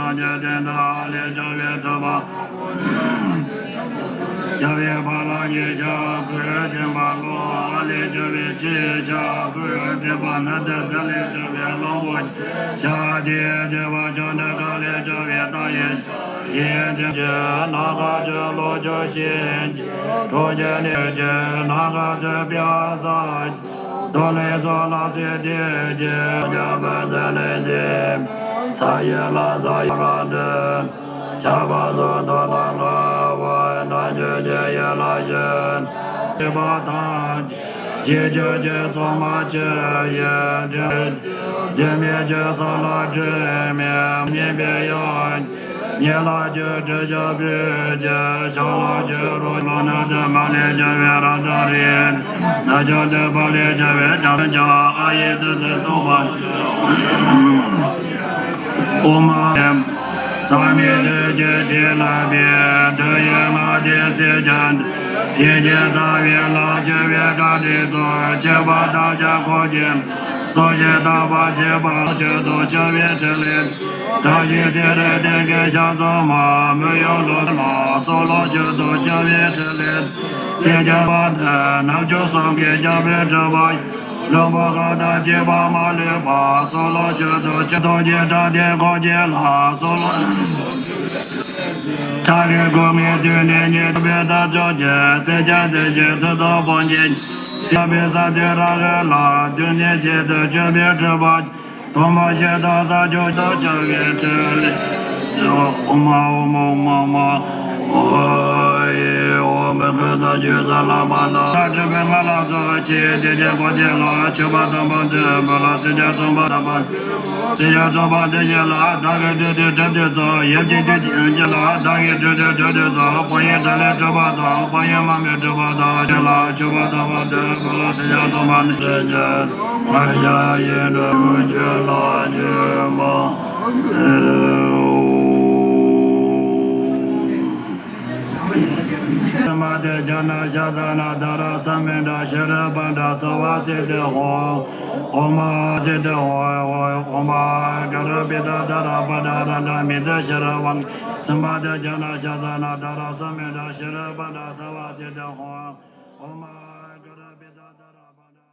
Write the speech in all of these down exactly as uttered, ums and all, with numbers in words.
ལས་སྦྱོར་བའི་ཐུབ་པ། རྒྱལ་བའི་ཕ་ལ་ཉེ་ཞག་ཁུར་འཐེན་པ་ལོ། ཨ་ལས་སྦྱོར་བའི་ཆེ་ཞག་ཁུར་འཐེན་པ་ན་དེ་དེ་ལས་སྦྱོར་བའི་གླང་པོ་ཆེ། ཞག་དེའི་སྡེ་པ་ཆུང་འདྲ་གང་ལས་སྦྱོར་བའི་རྟ་ཡི་ཡིད་ཅན་གྱི་ནམ་མཁའ་ཆུ་ལོ་ཆུ་ཤིང་གི་གྲོང་ཁྱེར་ནས་ཀྱི་ནམ་མཁའ་ཆུ་པི་ས་རྡོ་ལས་སོ་ལ་སེ་དེ་ཀྱི་རྒྱ་བོད་དེ་ལས་དེ་ས་ཡི་ལ་ས་ཡི་ལ་འདྲེན། ཆར་པ་སོགས་དོན་དང་འདྲ་བ་ན་ཆུ་ཀྱི་ཡི་ལ་ཞེན། སྲིད་པ་དང་། རྗེས་འཇུག་གི་ཚོགས་མ་ཆུ་ཡི་འདྲེན། རྒྱུ་མེད་ཀྱི་ས་ལ་དྲི་མེད་ཉེས་པའི་ཡང་། ཉེ་ལ་ཀྱི་དྲི་ཞག་བུས་ཀྱི་ཞག་ལ་ཀྱི་རོ་ལོ་ན་དེ་མ་ལས་ཀྱི་བེ་ར་ད་རི། ན་ཅོ་དེ་པ་ལས་ཀྱི་བེ་ཅ་ཀྱ་ཨ་ཡི་དུ་སེ་ཏོ་པ། ཨོ་མ། ས་མི་དུས་ཀྱི་ཆེ་ལ་བེ་དུ་ཡི་ང་དེ་སེ་ཅན། དེ་རྗེ་རྩ་བའི་ལ་ཆེ་བའི་བཀའ་དྲིན་ཚོགས་ཆེ་བ་དག་ཀྱང་ཁོ་ཀྱི། སོ་ཞེས་དག་པ་བྱེད་པ་ཆོས་དང་བཅའ་བའི་ཕྲིན་ལས། བཀྲ་ཤིས་ཚེ་རིང་བསྟན་མཁན་ཞང་ཚོགས་མ་མི་ཡོང་ལོ་ལ་སོགས་ལོ་ཆོས་དང་བཅའ་བའི་ཕྲིན་ལས། སེམས་བསྐྱེད་པ་ནི་རྣམ་ཅོ་གསུམ་གྱི་རྒྱལ་པོའི་སྤྲུལ་པ། ལུང་པ་གང་དང་བཅས་པ་མ་ལུས་པ་སོགས་ལོ་ཆོས་དང་བཅའ་དང་རྗེས་དྲང་དེ་ཁོ་ཀྱི་ལ་སོགས་ལོ། ཁྲ་གི་སྒོ་ངའི་དུས་ནས་ཉེ་བའི་བདག་ཅོག་གི་སེམས་ཅན་དེ་བཞིན་མཐུ་དང་ཕོན་ཆེན། སྲིད་པའི་ས་དེ་རང་གི་ལ་དུས་ནས་བྱེད་དུ་བཅོས་པའི་སྤྲུལ་པ། དུ་མ་བྱེད་དང་ས་ཆུ་དང་བཅའ་བའི་ཕྲིན་ལས། ཨོ་མ་ཨོ་མ་ཨོ་མ་ཨོ་ཡེ་ཨོ་མི་ཁ་ས་ཆུ་ས་ལ་མ་ན། ས་ཁྲི་པའི་ང་ལ་ཚོ་ཆེ་དེ་ཆེ་གོ་ཆེ་ལ་ཆུ་པ་དམ་པ་དེ་མ་ལ་སྲིད་ཆ་སོང་པ་དམ་པ། སྲིད་ཆ་སོང་པ་དེ་ཆེ་ལ་བདག་གི་དུས་དུས་གྲུབ་དུས་ཚོ་ཡབ་ཀྱི་དུས་ཀྱི་ཡོན་ཆེ་ལ་བདག་གི་དུས་དུས་གྲུབ་དུས་ཚོ་ཕོ་ཡི་དྲིན་ལས་གྲུབ་པ་དང་ཕོ་ཡི་མ་མི་གྲུབ་པ་དང་ཆེ་ལ་ཆུ་པ་དམ་པ་དེ་མ་ལ་སྲིད་ཆ་སོང་པ་ནི་ཆེ་ཆེ། ང་ཡ་ཡེ་འདྲ་བོ་ཆེ་ལ་ཆེ་མ། སེམས་དེ་ཇ་ན་ཤ་ས་ན་ད་ར་ས་མེ་འདྲ་ཤེ་ར་པ་འདྲ་ས་བ་ཚེ་དེ་ཧོ། ཨོ་མ་ཚེ་དེ་ཧོ་ཧོ་ཨོ་མ་ག་ར་པི་ད་ད་ར་པ་ད་ར་ད་མི་ད་ཤེ་ར་བ། སེམས་དེ་ཇ་ན་ཤ་ས་ན་ད་ར་ས་མེ་འདྲ་ཤེ་ར་པ་འདྲ་ས་བ་ཚེ་དེ་ཧོ། ཨོ་མ་ག་ར་པི་ད་ད་ར་པ་ད་ར།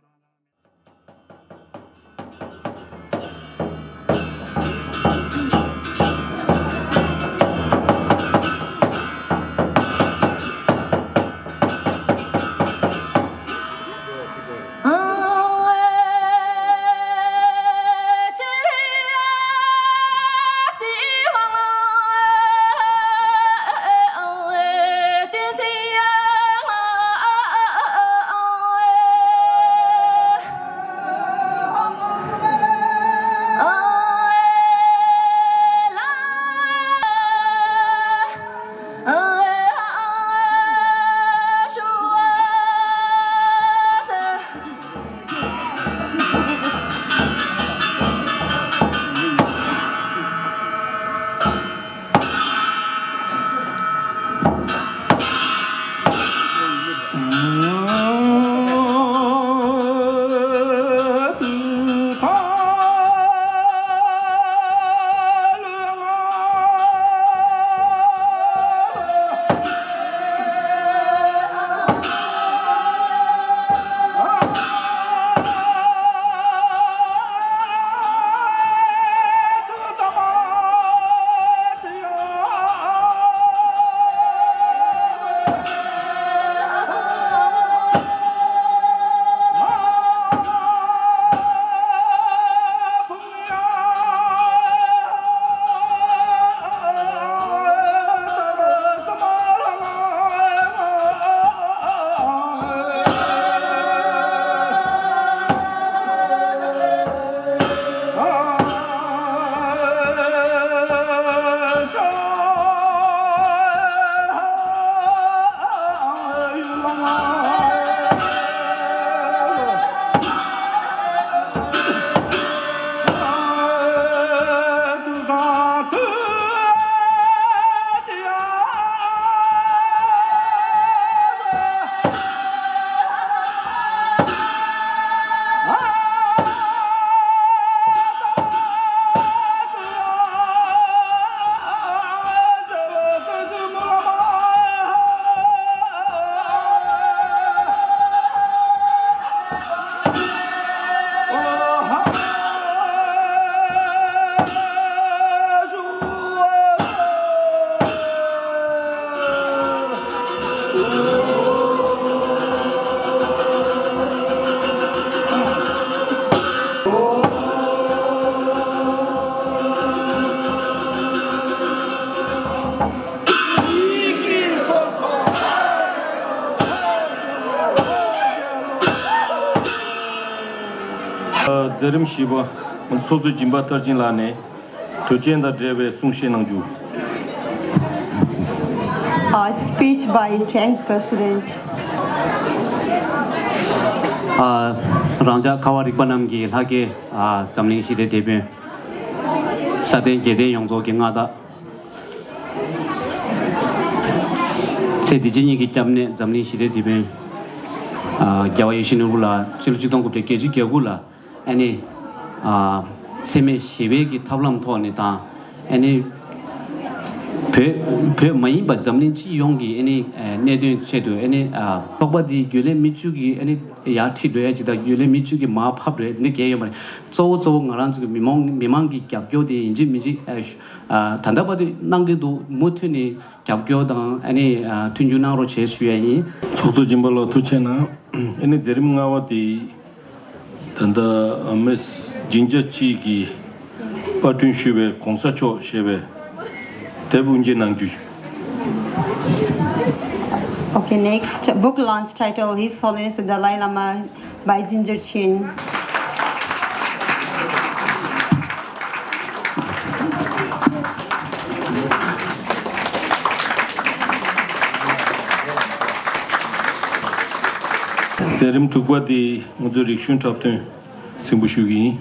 མཛད་རིམ་བཞི་པ་ཚོགས་གཙོ་སྦྱིན་པ་མཐར་ཕྱིན་ལགས་ནས་དུས་ཆེན་དང་འབྲེལ་བའི་གསུང་བཤད་གནང་རྒྱུ། Uh, speech by tenth President. ཨ། རང་ཅག་ཁ་བ་རིག་པ་རྣམས་ཀྱི་ལྷ་སྐལ། ཨ། འཛམ་གླིང་ཞི་བདེའི་དེད་དཔོན། ས་སྟེང་རྒྱལ་བསྟན་ཡོངས་རྫོགས་ཀྱི་མངའ་བདག་ཚེ་འདི་ཕྱི་གཉིས་ཀྱི་སྐྱབས་གནས་འཛམ་གླིང་ཞི་བདེའི་དེད་དཔོན། ཨ། རྒྱལ་བ་ཡིད་བཞིན་ནོར་བུ་ལགས་ཕྱི་ལོ་ཆིག་སྟོང་དགུ་བརྒྱ་བརྒྱད་ཅུ་གྱ་དགུ་ལ་ཨ་ནི། ཨ། འཚེ་མེད་ཞི་བའི་གི་ཐབས་ལམ་ཐོག་ནས་དང་། ཨ་ནི། བོད་བོད་མ་ཡིན་པ་འཛམ་གླིང་སྤྱི་ཡོངས་ཀྱི་ཨ་ནི་གནད་དོན་ཆེད་དུ་ཨ་ནི། ཨ། ཚོགས་པ་འདིའི་རྒྱུན་ལས་མི་བཅུ་གིས་ཨ་ནི་ཡར་ཁྲིད་འགྲོ་ཡ་ཅིག་དང་རྒྱུན་ལས་མི་བཅུ་གིས་མར་ཕབ་འགྲོ་ཡ་འདི་གལ་ཡོད་མ་རེད། གཙོ་བོ་གཙོ་བོ་ང་རང་ཚོ་གི་མི་མང་མི་མང་གི་རྒྱབ་སྐྱོར་དེ་ཡིན་གཅིག་མིན་གཅིག་ཨ། ད་ལྟ་བར་དུ་གནང་གི་འདུག་མུ་མཐུད་ནས་རྒྱབ་སྐྱོར་དང་ཨ་ནི། ཨ། མཐུན་འགྱུར་གནང་རོགས་བྱེད་ཞུ་ཡ་ཡིན། ཚོགས་གཙོ་སྦྱིན་པ་ལགས་ཐུགས་རྗེ་གནང་། ཨ་ནི་མཛད་རིམ་ལྔ་པ་དེ་ད་ལྟ་ཨ་མེས་ཇིན་ཇར་ཆི་གིས་པར་སྐྲུན་ཞུས་པའི་གོང་ས་མཆོག་ཞེས་པའི་དེབ་དབུ་འབྱེད་གནང་རྒྱུ། Okay, next book launch title, His Holiness the Dalai Lama by Ginger Chin. མཛད་རིམ་དྲུག་པ་དེ་ང་ཚོའི་རིག་གཞུང་འཁྲབ་སྟོན་གཟིགས་འབུལ་ཞུ་གི་ཡིན།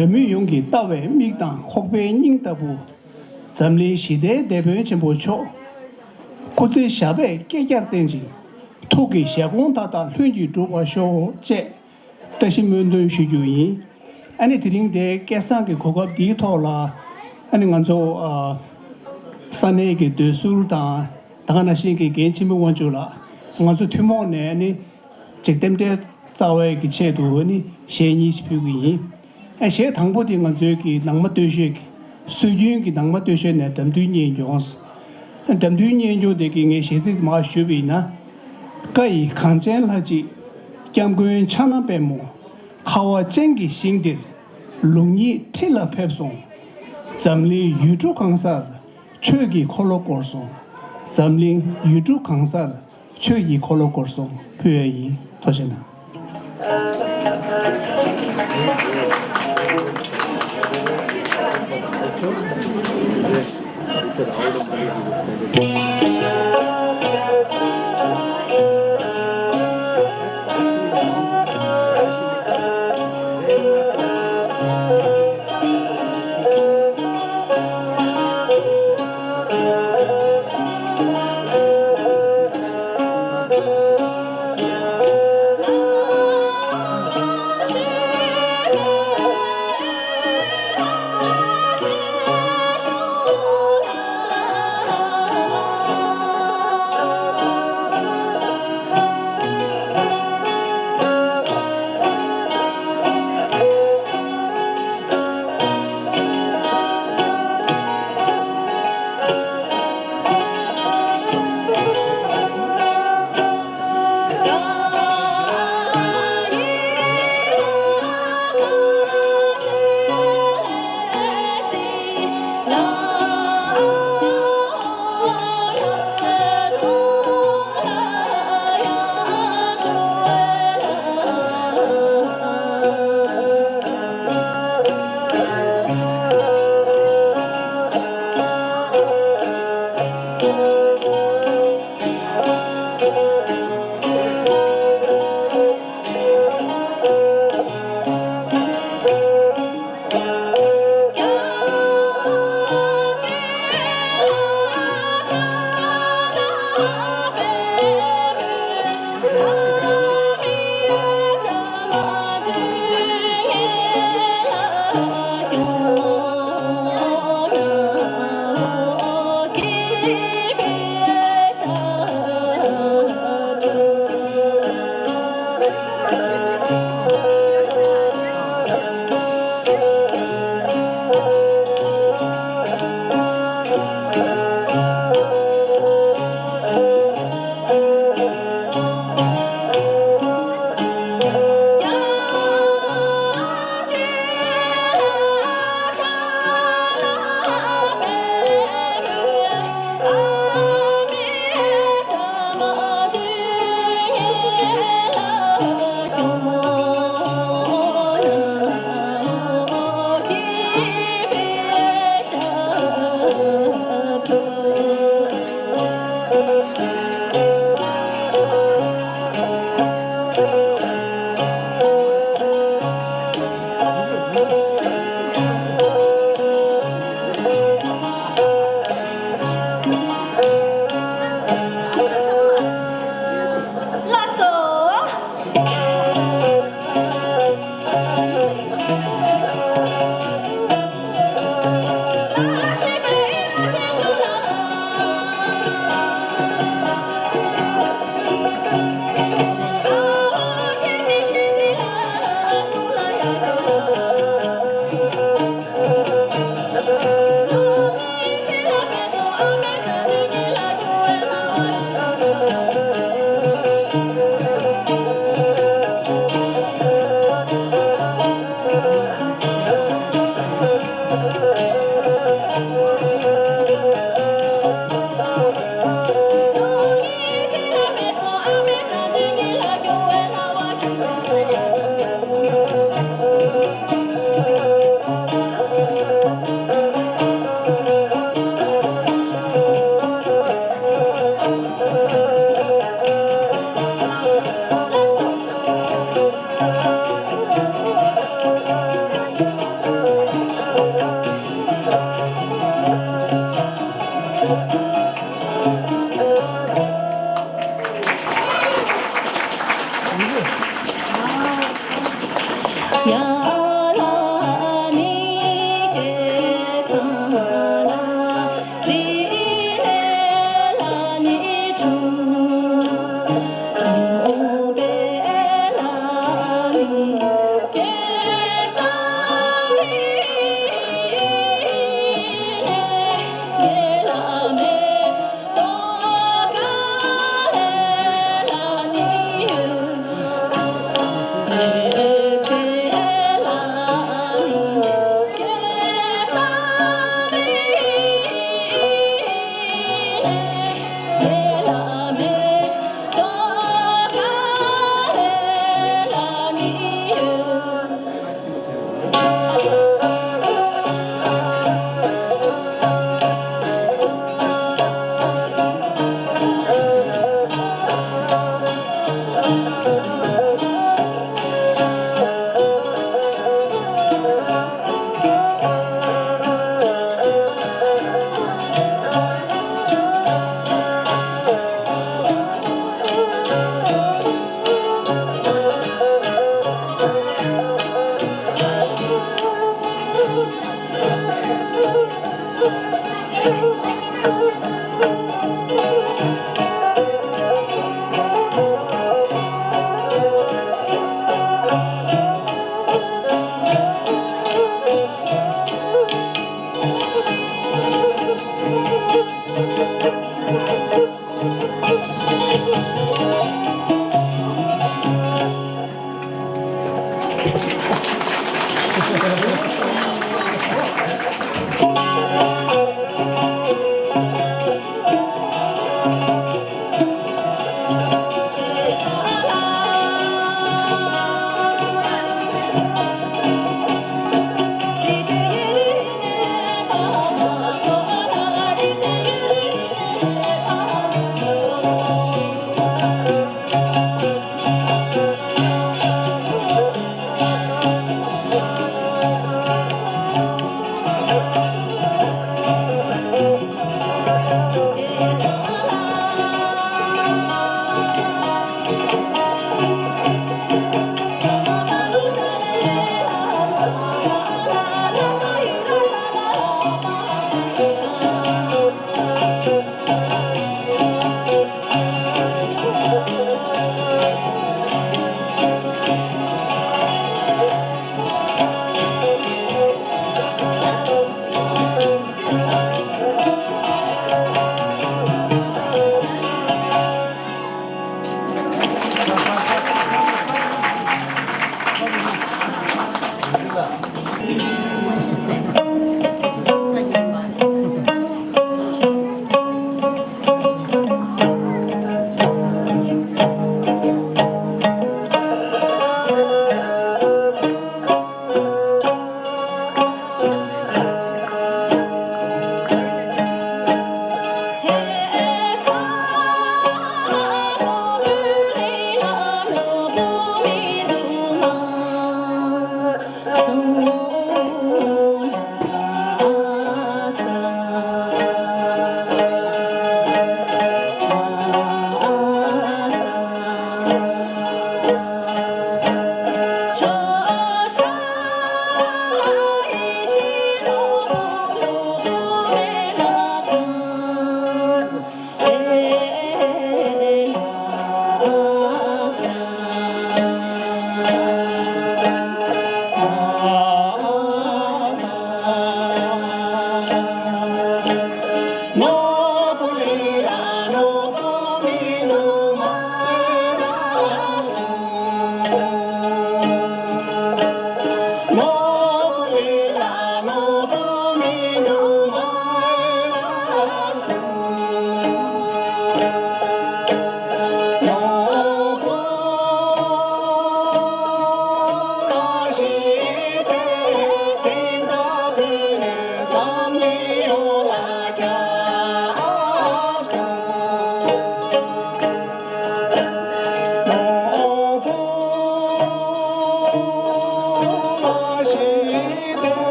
བོད་མི་ཡོངས་ཀྱི་ལྟ་བའི་མིག་དང་ཁོག་པའི་སྙིང་ལྟ་བུ། འཛམ་གླིང་ཞི་བདེའི་དེད་དཔོན་ཆེན་པོ་མཆོག་སྐུ་ཚེ་ཞབས་པད་བསྐལ་བརྒྱར་བརྟན་ཅིང་། ཐུགས་ཀྱི་བཞེད་དགོངས་མཐའ་དག་ལྷུན་གྱིས་འགྲུབ་པར་ཤོག་ཅེས་བཀྲ་ཤིས་སྨོན་འདུན་ཞུ་རྒྱུ་ཡིན། ཨ་ནི་དེ་རིང་འདིའི་སྐལ་བཟང་གི་གོ་སྐབས་འདིའི་ཐོག་ལ་ཨ་ནི་ང་ཚོ་ཨ་ས་གནས་ཀྱི་སྡོད་ཟུར་དང་ད་ག་ནང་བཞིན་གྱི་རྒན་འཆི་མེད་དབང་ཕྱུག་ལགས། ང་ཚོ་ཐུན་མོང་ནས་ཨ་ནི་ཅིག་རྟེན་འབྲེལ་རྩ་བའི་གི་ཆེད་དུ་ཨ་ནི་གཞས་གཉིས་ཤིག་ཕུལ་གི་ཡིན། ཨ་གཞས་དང་པོ་དེ་ང་ཚོའི་གི་ནང་མ་སྟོད་གཞས་ཀྱི་སྲོལ་རྒྱུན་གྱི་ནང་མ་སྟོད་གཞས་ནས་འགྲམ་མཐུན་གཉེན་སྐྱོང་། འགྲམ་མཐུན་གཉེན་སྐྱོང་དེ་གི་ངས་གཞས་ཚིག་མར་ཞུས་པ་ཡིན་ན། བཀའ་ཡི་གངས་ཅན་ལྷ་གཅིག་སྐྱབས་མགོན་ཕྱག་ན་པདྨོ། ཁ་བ་ཅན་གྱི་ཞིང་འདིར་ལུགས་གཉིས་ཁྲི་ལ་ཕེབས་སོང་། འཛམ་གླིང་ཡུལ་གྲུ་གང་སར་ཆོས་ཀྱི་འཁོར་ལོ་བསྐོར་སོང་། འཛམ་གླིང་ཡུལ་གྲུ་གང་སར་ཆོས་ཀྱི་འཁོར་ལོ་བསྐོར་སོང་། ཕུལ་ཡ་ཡིན། ཐུགས་རྗེ་གནང་།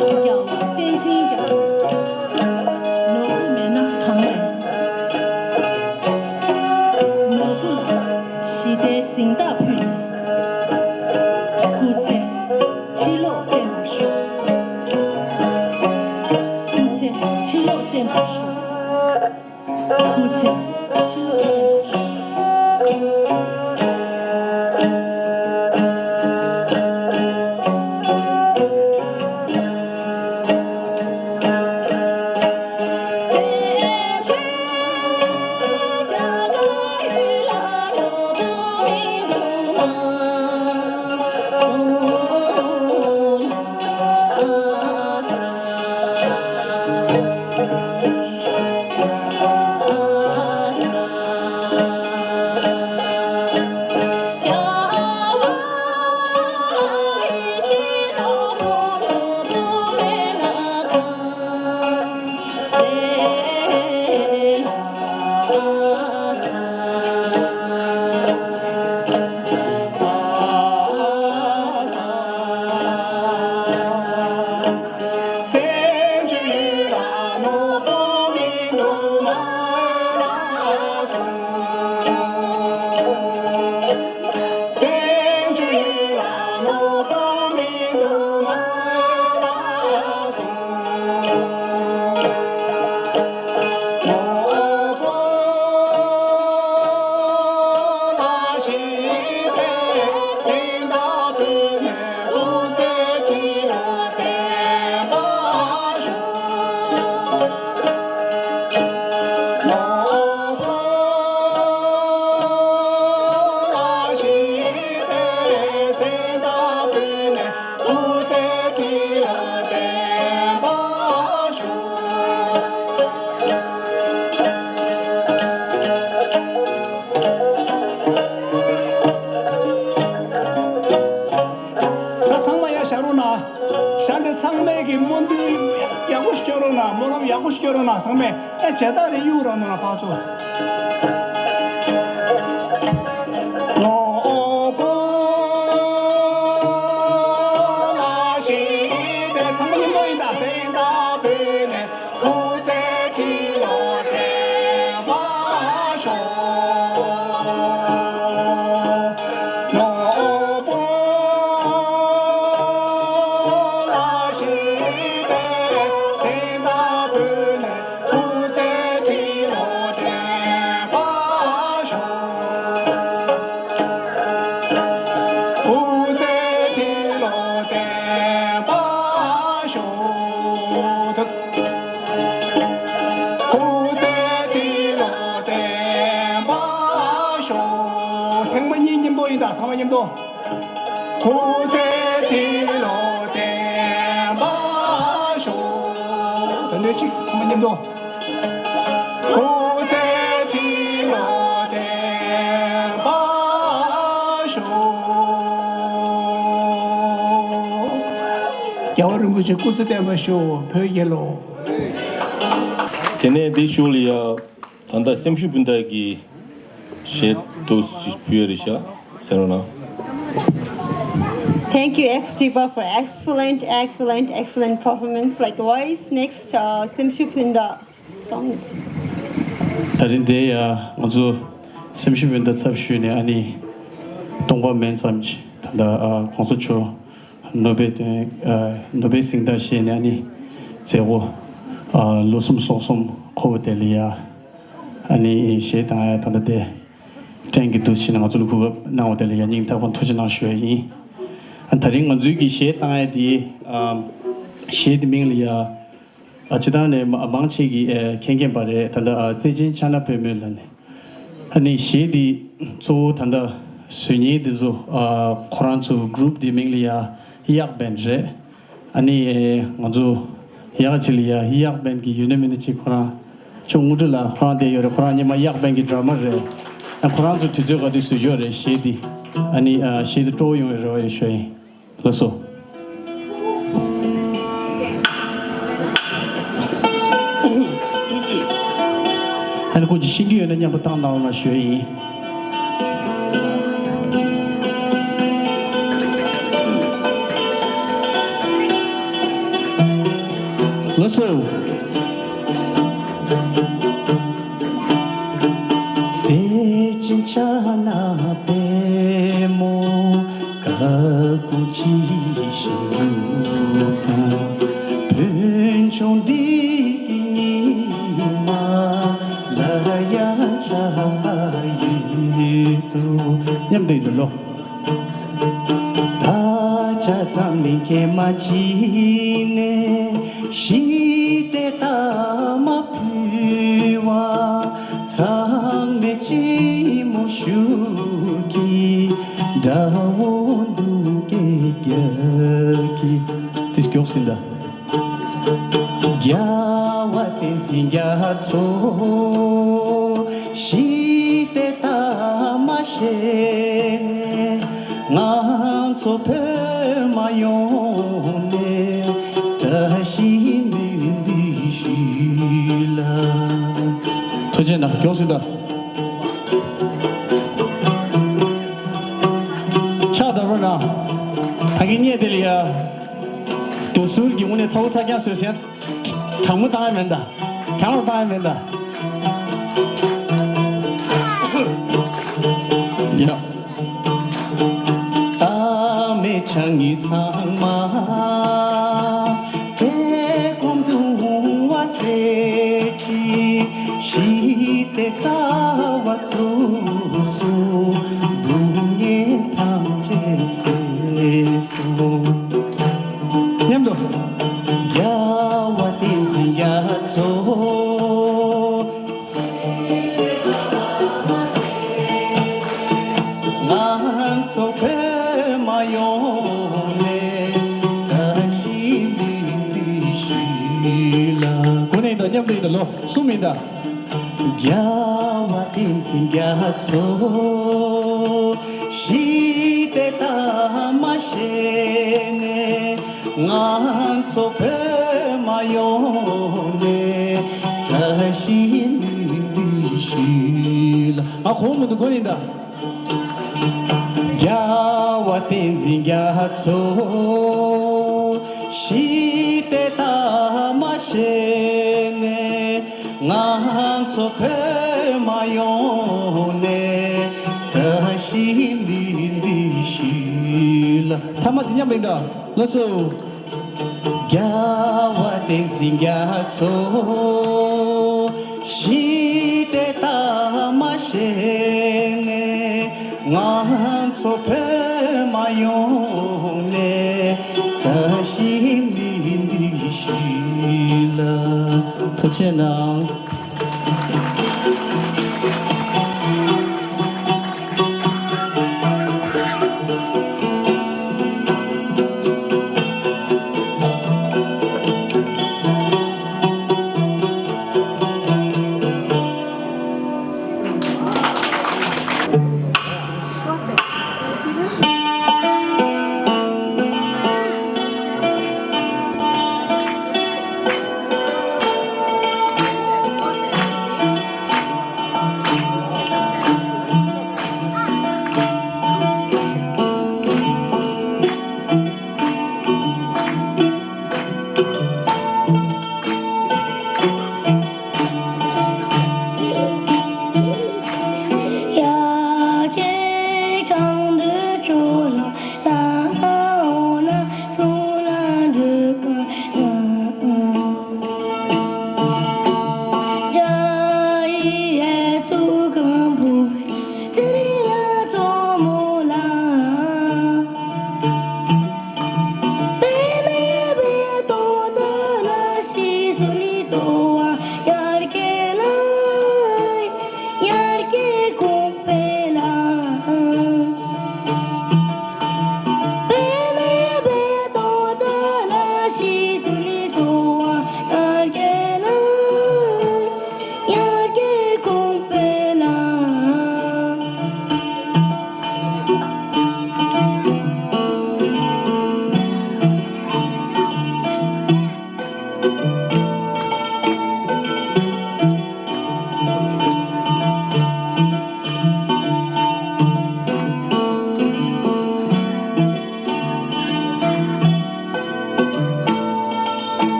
རྒྱལ་བ་བསྟན་འཛིན་རྒྱལ་པོ། ནོར་བུ་མེད་ན་གང་ཡིན། ནོར་བུ་ལ་ཞི་བདེའི་གཟེངས་རྟགས་ཕུལ་ནས། སྐུ་ཚེ་ཁྲི་ལོར་བརྟན་པར་ཤོག་སྐུ་ཚེ་ཁྲི་ལོར་བརྟན་པར་ཤོག་སྐུ་ཚེ་ཁྲི་ལོར་བརྟན་པར་ཤོག་ད་ཚང་མ་ཡར་བཞག་རོགས་གནང་། ཞག་འདིར་ཚང་མས་ཀྱི་སྨོན་འདུན་ཡག་པོ་ཞིག་སྐྱོན་རོགས་གནང་། སྨོན་ལམ་ཡག་པོ་ཞིག་སྐྱོན་རོགས་གནང་། ཚང་མས་ཨེ་བྱས་སྟངས་དེ་གཡུག་རོགས་གནང་། ཕར་ཚུར། ཚང་མ་མཉམ་དུ་ཡིན་ད། སྐུ་ཚེ་ཁྲི་ལོ་བརྟན་པར་ཤོག་ནོར་བུ་ལ་ཞི་བདེའི་གཟེངས་རྟགས་ཕུལ་ནས། སྐུ་ཚེ་ཁྲི་ལོ་བརྟན་པར་ཤོག་སྐུ་ཚེ་ཁྲི་ལོ་བརྟན་པར་ཤོག་སྐུ་ཚེ་ཁྲི་ལོ་བརྟན་པར་ཤོག་ཐེངས་མ་གཉིས་མཉམ་དུ་ཡིན་ད། ཚང་མ་མཉམ་དུ། སྐུ་ཚེ་ཁྲི་ལོ་བརྟན་པར་ཤོག་དོན་དོན་གཅིག་ཚང་མ་མཉམ་དུ། སྐུ་ཚེ་ཁྲི་ལོ་བརྟན་པར་ཤོག་རྒྱལ་བ་རིན་པོ་ཆེ་སྐུ་ཚེ་བརྟན་པར་ཤོག་བོད་རྒྱལ་ལོ། དེ་ནས་འདི་ཞུ་ལ་ཡ། ད་ལྟ་སེམས་ཤུགས་སྤུན་ཟླ་གི་གཞས་འདུག་ཅིག་ཕུལ་ཡོད་རེད་ཤག་ཟེར་རོགས་གནང་། Thank you, X Diva, for excellent, excellent, excellent performance. Likewise, next, uh, སེམས་ཤུགས་སྤུན་ཟླ་song. ད་རིང་འདི་ཡ་ང་ཚོ་སེམས་ཤུགས་སྤུན་ཟླ་ཚབ་ཞུས་ནས་ཨ་ནི་སྟོང་པ་མིན་ཙམ་ཅིག་ད་ལྟ་ཨ་གོང་ས་མཆོག་ནོ་བེལ་དོན་ཨ་ནོ་བེལ་གཟེངས་རྟགས་བཞེས་ནས་ཨ་ནི་མཛད་སྒོ་ཨ་ལོ་གསུམ་སོགས་གསུམ་འཁོར་བ་དེ་ལ་ཡ་ཨ་ནི་གཞས་བཏང་ཡ་ད་ལྟ་དེ་ཊེན་གྱི་འདུག་ཕྱིན་ནས་ང་ཚོ་ལ་གོ་སྐབས་གནང་བ་དེ་ལ་ཡ་སྙིང་ཐག་པ་ཐུགས་རྗེ་གནང་ཞུ་ཡ་ཡིན། ཨ་ད་རིང་ང་ཚོའི་གི་གཞས་བཏང་ཡ་དེ་ཨ་གཞས་དེ་མིང་ལ་ཡ་ཨ་སྤྱིར་བཏང་ནས་མ་མང་ཆེ་གི་ཨ་མཁྱེན་མཁྱེན་པ་རེད། ད་ལྟ་ཨ་བརྩེ་ཆེན་ཕྱག་ན་པདྨོ་ལ་ནས། ཨ་ནི་གཞས་འདི་གཙོ་བོ་ད་ལྟ་བཟོ་མཁན་འདི་ཚོ་ཨ་ཁོ་རང་ཚོ་གུ་རུབ་འདི་མིང་ལ་ཡ་གཡག་བན་རེད། ཨ་ནི་ཨེ་ང་ཚོ་གཡག་ཅིག་ལ་ཡ་གཡག་བན་གྱི་ཡོད་ན་མེད་ན་ཅིག་ཁོ་རང་ཅུང་དངོས་གྲུབ་ལགས་ཁོ་རང་བསྡད་ཡོད་རེད། ཁོ་རང་སྔོན་མ་གཡག་བན་གྱི་ཌ་ར་མ་རེད། ཨ་ཁོ་རང་ཚོ་དུས་ཚོད་ག་དུས་བཟོ་རྒྱུ་རེད་གཞས་འདི། ཨ་ནི་ཨ་གཞས་འདི་སྤྲོ་བོ་ཡོང་བའི་རེ་བ་ཡོད་ཞུ་ཡིན། ལགས་སོ། ཨ་ནི་ཁོང་ཅིག་ཤེས་ཀྱི་ཡོད་ན་མཉམ་པོ་བཏང་གནང་རོགས་གནང་ཞུ་ཡ་ཡིན། ལགས་སོ། ཚེས་བཅུ་ཆ་ན་པད་མོ་དཀར་གོང་ཆེ་ཞིང་དུ་དང་། ཕུན་ཆུང་འདི་གི་ཉི་མ་ལ་ཡང་ཆ་ཡོད་དོ། མཉམ་དུ་ཡིན་ལོ། ད་ཆ་འཛམ་གླིང་ཁྱེད་མ་ཕྱི་ནས་ཞི་བདེ་ལྟར་མ་ཕུལ་བ། ཚང་མས་གཅེས་མོ་ཞུ་གི་དགྲ་བོ་འདུལ་གེ་རྒྱལ་གྱི། དེ་མགྱོགས་ཟིན་ད། རྒྱལ་བ་བསྟན་འཛིན་རྒྱ་མཚོ་ཞི་བདེ་ལྟར་མ་བཞེས་ནས། ང་ཚོ་བོད་མ་ཡོང་ནས་བཀྲ་ཤིས་སྨོན་འདུན་ཞུ་ལ། ཐུགས་རྗེ་གནང་། མགྱོགས་ཟིན་ད། ཕྱག་བདར་རོགས་གནང་། ད་གིན་བརྙས་དེ་ལ་ཡ། དུ་ཟུར་གྱི་དངོས་གནས་ཚ་བོ་ཚ་རྐྱང་བཟོས་ཟེར། གྲང་མོ་བཏང་ཡ་མེད་ད། གྲང་རོགས་བཏང་ཡ་མེད་ད། ཡ། ཨ་མའི་ཕྱག་གཉིས་ཚང་མ་བཀྲེས་སྐོམ་གདུང་བ་སེལ་གྱིས། ཞི་བདེ་རྩ་བ་བཙུགས་སོ། སྡུག་བསྔལ་ཐམས་ཅད་སེལ་སོ། མཉམ་དུ། རྒྱལ་བ་བསྟན་འཛིན་རྒྱ་མཚོ། ང་ཚོ་བོད་མ་ཡོང་ནས་བཀྲ་ཤིས་སྨོན་འདུན་ཞུ་ལ། གོ་ནས་ཡིན་ད། མཉམ་དུ་ཡིན་ད། ལོ་གསུམ་ཡིན་ད། རྒྱལ་བ་བསྟན་འཛིན་རྒྱ་མཚོ་ཞི་བདེ་ལྟར་མ་བཞེས་ནས། ང་ཚོ་བོད་མ་ཡོང་ནས་བཀྲ་ཤིས་སྨོན་འདུན་ཞུ་ལ། ང་གོ་མི་འདུག། གོ་ནས་ཡིན་ད། རྒྱལ་བ་བསྟན་འཛིན་རྒྱ་མཚོ་ཞི་བདེ་ལྟར་མ་བཞེས་ནས། ང་ཚོ་བོད་མ་ཡོང་ནས་བཀྲ་ཤིས་སྨོན་འདུན་ཞུ་ལ། ཐ་མ་དེ་མཉམ་ཡིན་ད། ལགས་སོ། རྒྱལ་བ་བསྟན་འཛིན་རྒྱ་མཚོ་ཞི་བདེ་ལྟར་མ་བཞེས་ནས། ང་ཚོ་བོད་མ་ཡོང་ནས་བཀྲ་ཤིས་སྨོན་འདུན་ཞུ་ལ། ཐུགས་རྗེ་གནང་།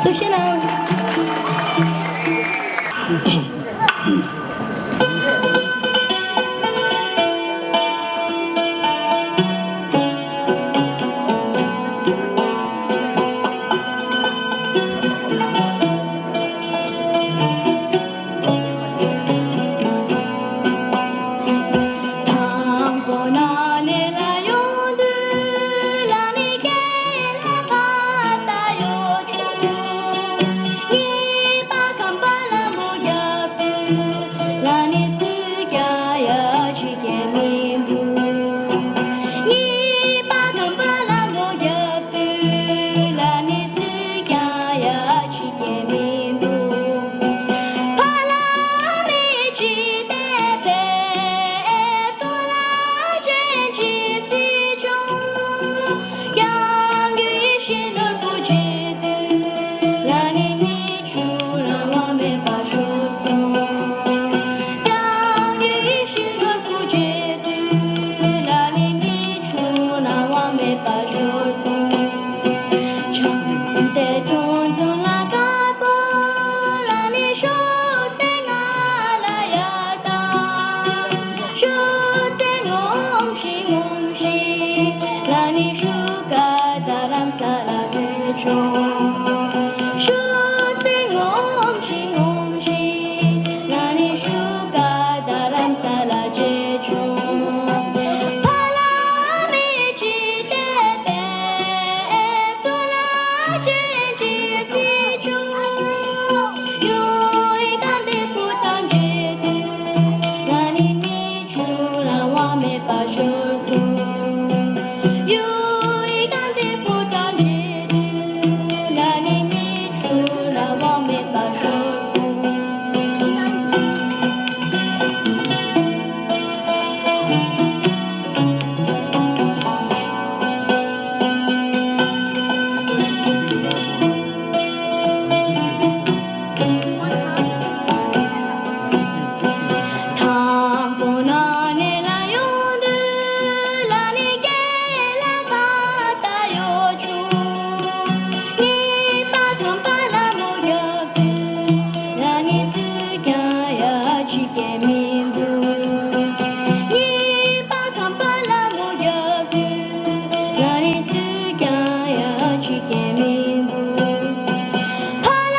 ཐུགས་རྗེ་གནང་། དང་པོ་ན་ནས་ལ་ཡོང་དུས་ལ་ནི་རྒན་ལགས་ཁ་བཏགས་ཡོ་བྱུང་། གཉིས་པ་ཁམས་པ་ལ་མོ་རྒྱབ་དུས་ལ་ནི་སུས་ཀྱང་ཡ་བྱེད་མཁན་མི་འདུག་གཉིས་པ་ཁམས་པ་ལ་མོ་རྒྱབ་དུས་ལ་ནི་སུས་ཀྱང་ཡ་བྱེད་མཁན་མི་འདུག་ཕ་ལ་མེད་ཅི་བལྟས་པས་ཚོ་ལ་ཅན་གྱི་སྲིད་སྐྱོང་། སྐྱབས་མགོན་ཡིད་བཞིན་ནོར་བུ་མཇལ་དུས་ལ་ནི་མི་ཆུང་རང་དབང་མེད་པར་ཤོར་སོང་། སྐྱབས་མགོན་ཡིད་བཞིན་ནོར་བུ་མཇལ་དུས་ལ་ནི་མི་ཆུང་རང་དབང་མེད་པར་ཤོར་སོང་། བྱམས་བརྩེ་ཁྲོམ་ཁྲོམ་ལ་དཀར་པོ་ལ་ནི་ཤོག་ཙེ་ང་ལ་ཡར་བཏང་། ཤོག་ཙེ་ངོམ་ཤིག་ངོམ་ཤིག་ལ་ནི་ཤུགས་དགའ་རྡ་རམ་ས་ལ་བོད་ལྗོངས། ཤོག་ཙེ་ངོམ་ཤིག་ངོམ་ཤིག་ལ་ནི་ཤུགས་དགའ་རྡ་རམ་ས་ལ་རྗེས་ཆུང་། ཕ་ལ་མེད་ཅི་བལྟས་པས་ཚོ་ལ་ཅན་གྱི་སྲིད་སྐྱོང་། ཡུའི་དཀར་མདོག་ཕོ་བྲང་མཇལ་དུས་ལ་ནི་མི་ཆུང་རང་དབང་མེད་པར་ཤོར་སོང་། ཡུའི་དཀར་མདོག་ཕོ་བྲང་མཇལ་དུས་ལ་ནི་མི་ཆུང་རང་དབང་མེད་པར་ཤོར་སོང་། དང་པོ་ན་ནས་ལ་ཡོང་དུས་ལ་ནི་རྒན་ལགས་ཁ་བཏགས་ཡོ་བྱུང་། གཉིས་པ་ཁམས་པ་ལ་མོ་རྒྱབ་དུས་ལ་ནི་སུས་ཀྱང་ཡ་བྱེད་མཁན་མི་འདུག་གཉིས་པ་ཁམས་པ་ལ་མོ་རྒྱབ་དུས་ལ་ནི་སུས་ཀྱང་ཡ་བྱེད་མཁན་མི་འདུག་ཕ་ལ་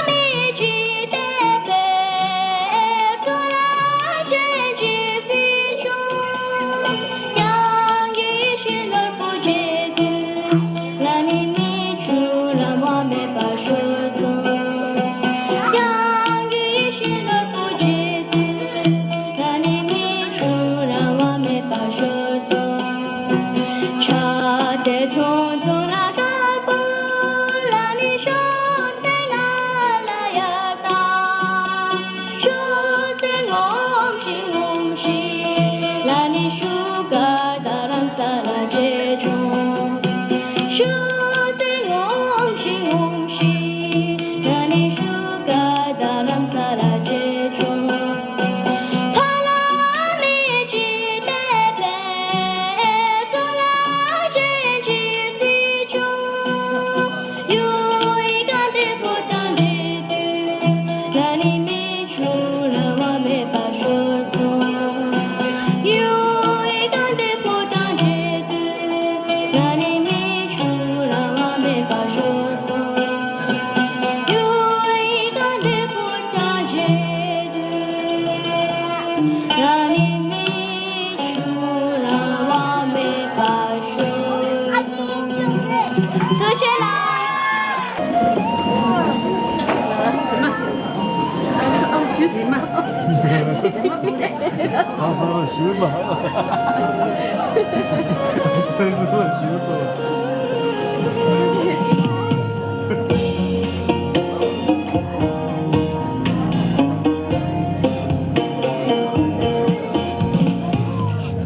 མེད་ཅི་བལྟས་པས་ཚོ་ལ་ཅན་གྱི་སྲིད་སྐྱོང་། སྐྱབས་མགོན་ཡིད་བཞིན་ནོར་བུ་མཇལ་དུས་ལ་ནི་མི་ཆུང་རང་དབང་མེད་པར་ཤོར་སོང་། སྐྱབས་མགོན་ཡིད་བཞིན་ནོར་བུ་མཇལ་དུས་ལ་ནི་མི་ཆུང་རང་དབང་མེད་པར་ཤོར་སོང་། ཆ་དེ་ཁྲོང་ཁྲོང་ལ་དཀར་པོ་ལ་ནི་ཤོག་ཙེ་ང་ལ་ཡར་བཏང་། ཤོག་ཙེ་ངོམ་ཤིག་ངོམ་ཤིག་ལ་ནི་ཤུགས་དགའ་རྡ་རམ་ས་ལ་རྗེས་ཆུང་། ཤོག་ཙེ་ངོམ་ཤིག་ངོམ་ཤིག་ལ་ནི་ཤུགས་དགའ་རྡ་རམ་ས་ལ་རྗེས་ཆུང་། ཕ་ལ་མེད་ཅི་བལྟས་པས་ཚོ་ལ་ཅན་གྱི་སྲིད་སྐྱོང་། ཡུའི་དཀར་མདོག་ཕོ་བྲང་མཇལ་དུས་ལ་ནི་མི་ཆུང་རང་དབང་མེད་པར་ཤོར་སོང་། ཡུའི་དཀར་མདོག་ཕོ་བྲང་མཇལ་དུས་ལ་ནི་མི་ཆུང་རང་དབང་མེད་པར་ཤོར་སོང་། ཡུའི་དཀར་མདོག་ཕོ་བྲང་མཇལ་དུས་ལ་ནི་མི་ཆུང་རང་དབང་མེད་པར་ཤོར་སོང་། ཐུགས་རྗེ་གནང་།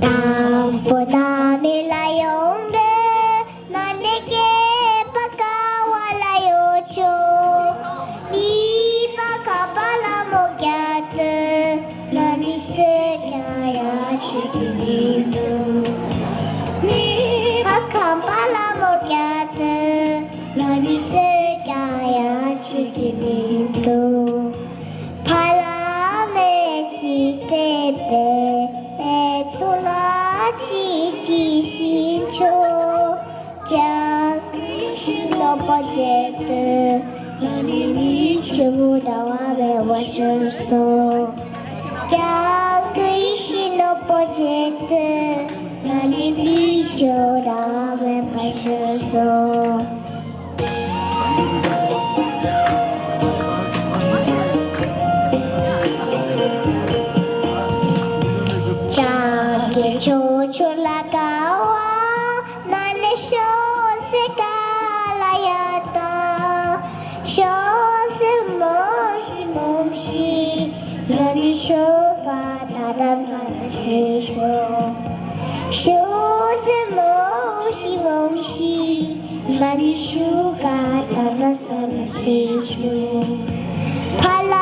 དང་པོ་ད་མི་ལ་ཡོང་དུས་ན་ནི་སྐྱེས་པ་ཀ་བ་ལ་ཡོ་ཆུང་། གཉིས་པ་ཁམས་པ་ལ་མོ་རྒྱབ་དུས་ན་ནི་སུས་ཀྱང་ཡ་བྱེད་ཀྱི་མི་འདུག་གཉིས་པ་ཁམས་པ་ལ་མོ་རྒྱབ་དུས་ན་ནི་སུས་ཀྱང་ཡ་ དུ། ཕ་ལ་མེ་ཅི་ཏེ་པེ་ཨེ་ཚུ་ལ་ཅི་ཅི་ཤིན་ཆོ། ཀྱང་ཀུ་ཤི་ནོ་པོ་ཅེ་ཏུ་ན་ནི་མི་ཅི་བུ་ར་བ་མེ་བ་ཤོ་སོ། ཀྱང་ཀུ་ཤི་ནོ་པོ་ཅེ་ཏུ་ན་ནི་མི་ཅི་བུ་ར་བ་མེ་བ་ཤོ་སོ། ཅང་གི་ཆོ་ཆོ་ལ་ཀ་བ་ན་ནི་ཤོ་སེ་ཀ་ལ་ཡ་ཏ། ཤོ་སེ་མོ་ཤི་མོ་ཤི་ན་ནི་ཤོ་ཀ་ཏ་ཏ་ས་ན་ཤེ་ཤོ། ཤོ་སེ་མོ་ཤི་མོ་ཤི་ན་ནི་ཤོ་ཀ་ཏ་ཏ་ས་ན་ཤེ་ཤོ། ཕ་ལ་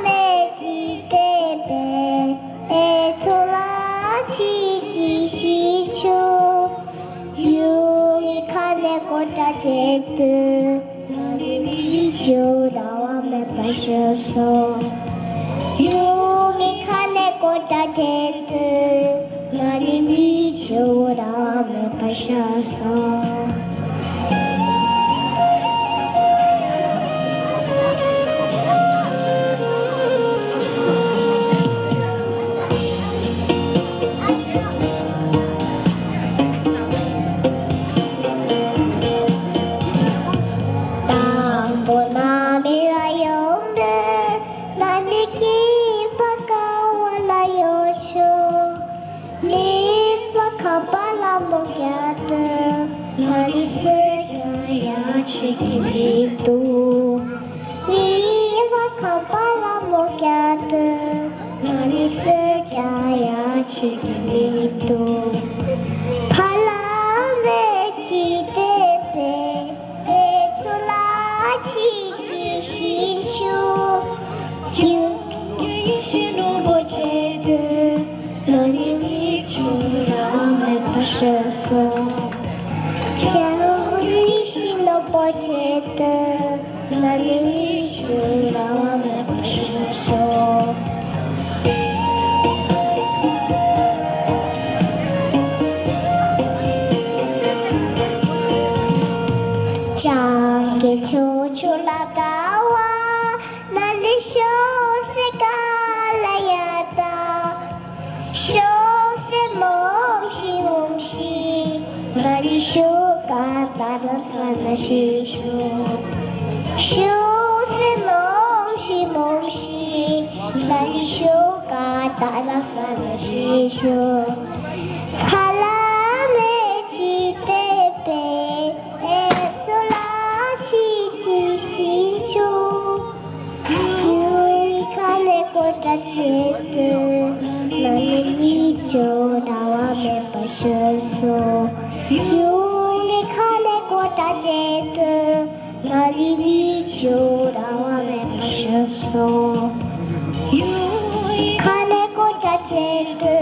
མེ་ཅི་ཏེ་པེ་ཨེ་ཚུ་ལ་ཅི་ཅི་ཤིན་ཆོ། ཡུ་ངི་ཁ་ནེ་ཀོ་ཏ་ཅེ་ཏུ་ན་ནི་མི་ཅི་བུ་ར་བ་མེ་བ་ཤོ་སོ། ཡུ་ངི་ཁ་ནེ་ཀོ་ཏ་ཅེ་ཏུ་ན་ནི་མི་ཅི་བུ་ར་བ་མེ་བ་ཤོ་སོ། དང་པོ་ན་མི་ལ་ཡོང་དུ་ན་ནི་ཀི་པ་ཀ་བ་ལ་ཡོ་ཆོ། ནི་པ་ཁ་པ་ལ་མོ་ཀྱ་ཏུ་ན་ནི་སུ་ཀྱ་ཡ་ཆི་ཀི་མི་ཏུ། ནི་པ་ཁ་པ་ལ་མོ་ཀྱ་ཏུ་ན་ནི་སུ་ཀྱ་ཡ་ཆི་ཀི་མི་ཏུ། ཕ་ལ་མེ་ཅི་ཏེ་པེ་ཨེ་ཚུ་ལ་ཅི་ཅི་ཤིན་ཆུ། ཀྱུ་ཀྱུ་ཤི་ནོ་པོ་ཅེ་ཏུ་ན་ནི་མི་ཅི་བུ་ར་བ་མེ་བ་ཤོ་སོ། ཀྱུ་ཀྱུ་ཤི་ནོ་པོ་ཅེ་ཏུ་ན་ནི་མི་ཅི་བུ་ར་བ་མེ་བ་ཤོ་སོ། ཅང་གི་ཆོ་ཆོ་ལ་ཀ་བ་ན་ནི་ཤོ་སེ་ཀ་ལ་ཡ་ཏ། ཤོ་སེ་མོ་ཤི་མོ་ཤི་ན་ནི་ཤོ་ཀ་ཏ་ར་ས་ན་ཤེ་ཤོ། ཤོ་སེ་མོ་ཤི་མོ་ཤི་ན་ནི་ཤོ་ཀ་ཏ་ར་ས་ན་ཤེ་ཤོ། ཕ་ལ་མེ་ཅི་ཏེ་པེ་ཨེ་ཚུ་ལ་ཅི་ཅི་ཤིན་ཆུ། ཡུ་ངི་ཁ་ནེ་ཀོ་ཏ་ཅེ་ཏུ་ན་ནི་མི་ཅི་བུ་ར་བ་མེ་བ་ཤོ་སོ། ཡུ་ངི་ཁ་ནེ་ཀོ་ཏ་ཅེ་ཏུ་ན་ནི་མི་ཅི་བུ་ར་བ་མེ་བ་ཤོ་སོ། ཡུ་ངི་ཁ་ནེ་ཀོ་ཏ་ཅེ་ཏུ་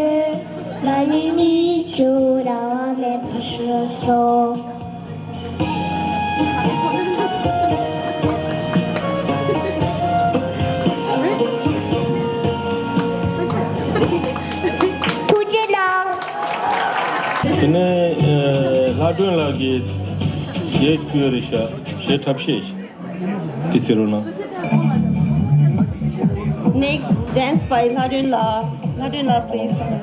ན་ནི་མི་ཅི་བུ་ར་བ་མེ་བ་ཤོ་སོ། ཐུགས་རྗེ་གནང་། དེ་ནས་ལྷ་སྒྲོན་ལགས་ཀྱིས་གཞས་བསྐུལ་རེད་ཤག་གཞས་འཁྲབ་ཤེས་ཤག་དེ་ཟེར་རོགས་གནང་། Next dance by ལྷ་སྒྲོན་ལགས། ལྷ་སྒྲོན་ལགས། Please come on.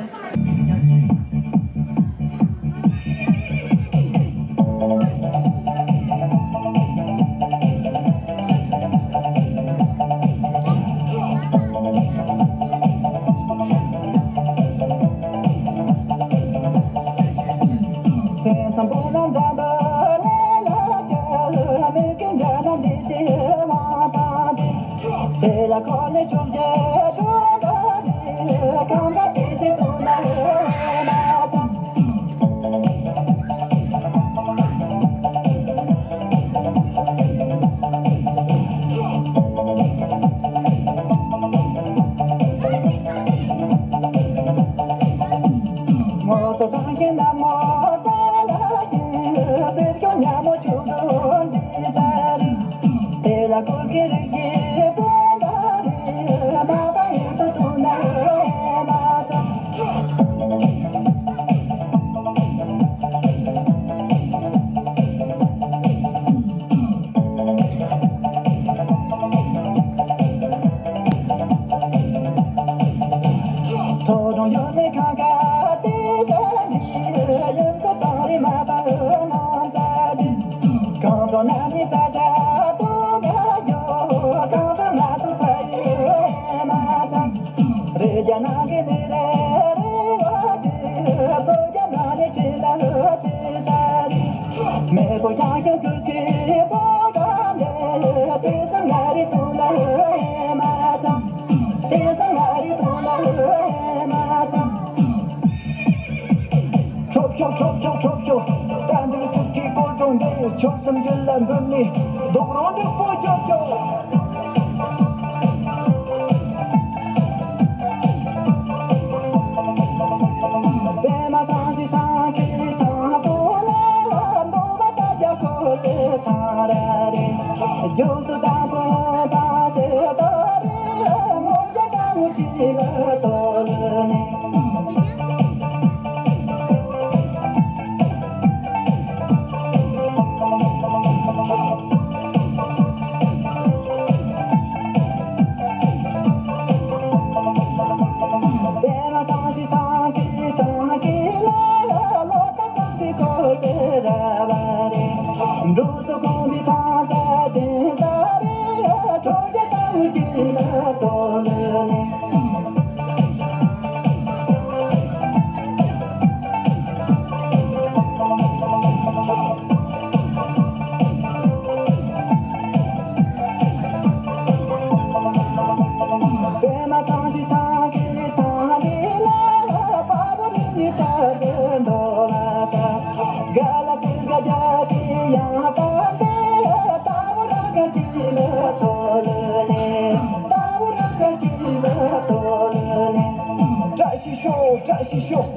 ཁྲོབ་ཤོག་ཁྲོབ་ཤོག་ཁྲོབ་ཤོག་ད་འདིར་ཐུག་གི་སྐོར་གྲོང་འདིར་ཆོག་སེམས་རྒྱུད་ལ་འབུལ་ནས་རྡོག་རོང་འདྲ་པོ་རྒྱོབ་ཤོག་པད་མ་ཚང་ཞིང་ཚང་གི་ཚང་སོ་ལ་ལ་འདོ་བ་ད་རྒྱ་ཁོ་ཏེ་ཚང་ར་རེ། རྒྱུགས་སུ་དང་པོ་དང་ཞེ་ད་རེ་མོ་རྒྱ་དང་མོ་ཅི་ལ་དོ་ལ་ནི། བཀྲ་ཤིས་ཤོག་བཀྲ་ཤིས་ཤོག་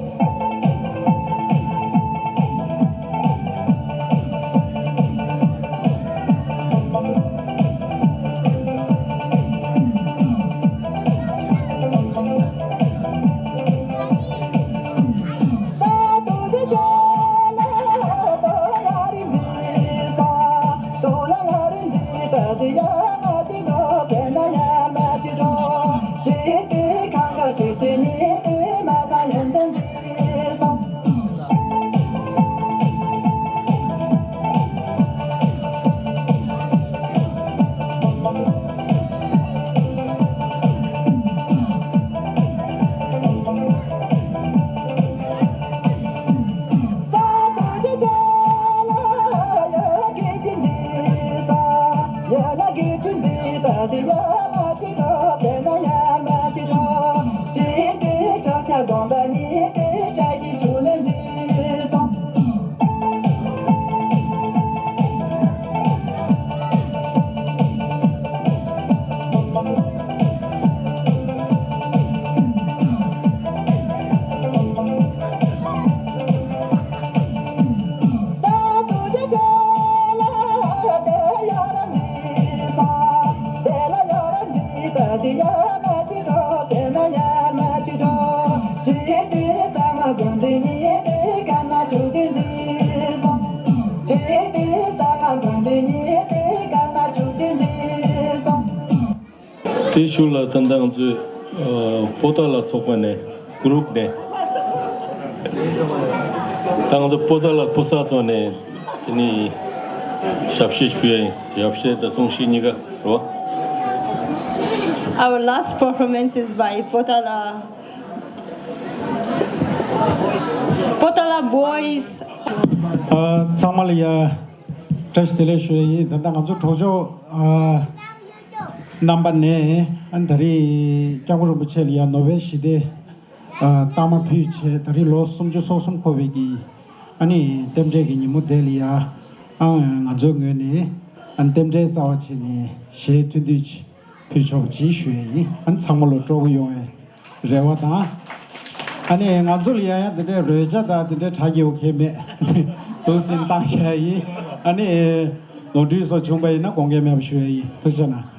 དེའི་ཤུལ་ལ་ད་ལྟ་ང་ཚོས་ཨ་པོ་ཏཱ་ལ་ཚོགས་པ་ནས་གུ་རུབ་ནས་ད་ང་ཚོ་པོ་ཏཱ་ལ་པོ་སར་ཚོགས་ནས་དེ་ནི་ཞབས་ཕྱི་ཞུ་ཡ་ཡིན། ཞབས་ཕྱི་དང་གསུང་བཤད་གཉིས་ཀ་རེད་བ། Our last performance is by Potala. Potala boys. ཨ་ཚང་མ་ལ་ཡ་བཀྲ་ཤིས་བདེ་ལེགས་ཞུ་ཡ་ཡིན། ད་ལྟ་ང་ཚོ་གྲོགས་མཆོག་ཨ་རྣམ་པ་ནས་ཨ་ནི་ད་རེས་སྐྱབས་མགོན་རིན་པོ་ཆེ་ལ་ཡ་ནོ་བེལ་ཞི་བདེ་ཨ་རྟགས་མ་ཕུལ་བྱས་ད་རེས་ལོ་སུམ་ཅུ་སོ་གསུམ་འཁོར་བའི་གི་ཨ་ནི་རྟེན་འབྲེལ་གྱི་ཉིན་མོ་དེ་ལ་ཡ་ཨ་ང་ཚོའི་ངོས་ནས་ཨ་ནི་རྟེན་འབྲེལ་རྩ་བ་བྱས་ནས་གཞས་ཐུང་ཐུང་ཅིག་ཕུལ་ཆོག་ཅིག་ཞུ་ཡ་ཡིན། ཨ་ནི་ཚང་མ་ལོ་སྤྲོ་པོ་ཡོང་བའི་རེ་བ་དང་། ཨ་ནི་ང་ཚོ་ལ་ཡང་ཡང་དེ་འདྲའི་རོལ་ཆ་དང་དེ་འདྲའི་གྲ་རྒྱས་པོ་གང་ཡང་མེད། འདུག་སེ་བཏང་བཞག་ཡིན། ཨ་ནི་ནོར་འཁྲུལ་སོགས་བྱུང་པ་ཡིན་ན་དགོངས་འགལ་མེད་པ་ཞུ་ཡ་ཡིན། ཐུགས་རྗེ་གནང་།